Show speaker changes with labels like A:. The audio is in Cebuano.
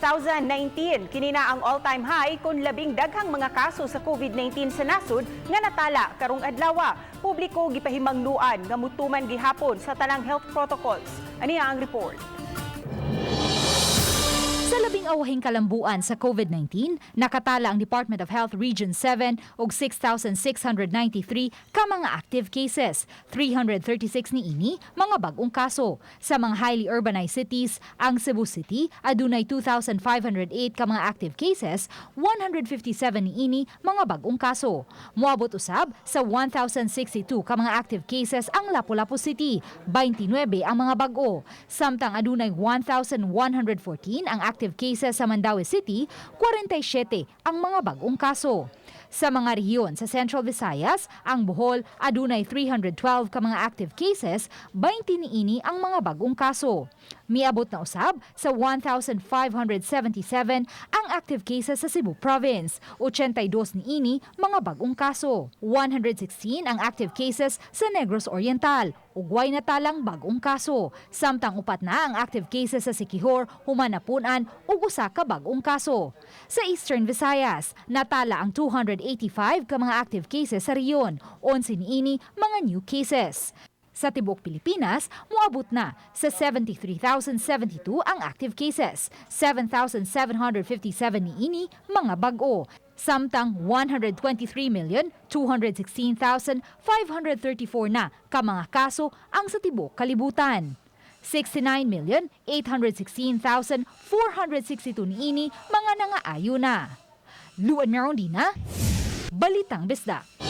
A: 6,019. Kini na ang all-time high kung labing daghang mga kaso sa COVID-19 sa nasod nga natala karong adlaw. Publiko gipahimangnuan nga mutuman gihapon sa tanang health protocols. Ani ang report.
B: Sa labing awahing kalambuan sa COVID-19, nakatala ang Department of Health Region 7 og 6,693 ka mga active cases. 336 niini mga bag-ong kaso. Sa mga highly urbanized cities, ang Cebu City adunay 2,508 ka mga active cases, 157 niini mga bag-ong kaso. Moabot usab sa 1,062 ka mga active cases ang Lapu-Lapu City, 29 ang mga bag-o. Samtang adunay 1,114 ang active cases sa Mandaue City, 47 ang mga bag-ong kaso. Sa mga rehiyon sa Central Visayas, ang Bohol adunay 312 ka mga active cases, 20 niini ang mga bag-ong kaso. Miabot na usab sa 1,577 ang active cases sa Cebu Province, 82 niini mga bag-ong kaso. 116 ang active cases sa Negros Oriental, ug way natalang bag-ong kaso. Samtang upat na ang active cases sa Siquijor, human napun-an og usa ka bag-ong kaso. Sa Eastern Visayas, natala ang 285 ka mga active cases sa rehiyon, 11 niini mga new cases. Sa tibuok Pilipinas, moabot na sa 73,072 ang active cases, 7,757 niini mga bag-o. Samtang 123,216,534 na ka mga kaso ang sa tibuok kalibutan. 69,816,462 niini mga nangaayo na. Luan Merondina, Balitang Bisdak.